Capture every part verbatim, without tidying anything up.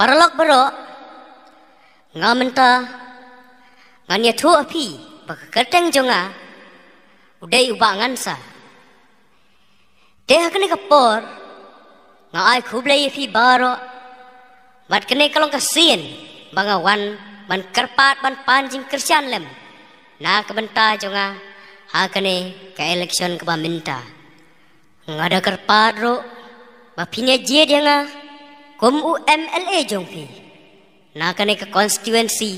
Paralok baroh, nga mynta ngan ïathuh ha phi ba ka kyrteng jong nga u dei u Bah Ngansa. Te ha kane ka por nga ai khublei ïa phi baroh. Bad kane ka long ka sien ba nga wan ban kyrpad ban pan jingkyrshan lem na ka bynta jong nga ha kane ka election kaba mynta. Nga da kyrpad ruh ba phin ïa jied ïa nga kum u M L A jong phi na kane ka constituency.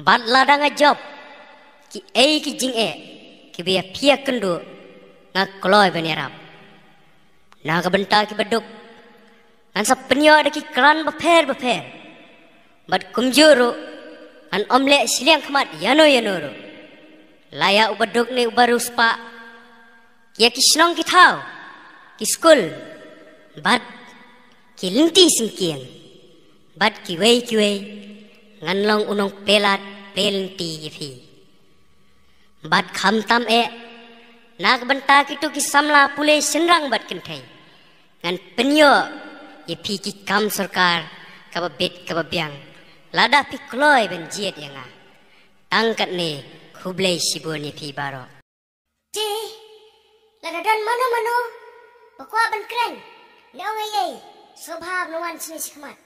Bad lada nga jop kiei ki jingeh kiba ïa phi ïa kynduh, nga kloi ban ïarap. Na ka bynta kiba duk, ngan sa pynïoh da ki kran bapher bapher. Bad kumjuh ruh, ngan ym leh shiliang khmat ïano ïano ruh. La ïa uba duk ne uba riewspah, ïa ki shnong ki thaw, ki skul, bad ki lynti syngkien, bad kiwei kiwei, ngan long u nongplie lad plie lynti ïa phi. Bad khamtam eh, na ka bynta kito ki samla pule shynrang bad kynthei, ngan pynïoh ïa phi ki kam sorkar kaba bit kaba biang lada phi kloi ban jied ïa nga. Tang katne, khublei shibun ïa phi baroh. Te lada don mano mano ba kwah ban kren, ne ong ei ei, sngewbha ban wan shane shakhmat.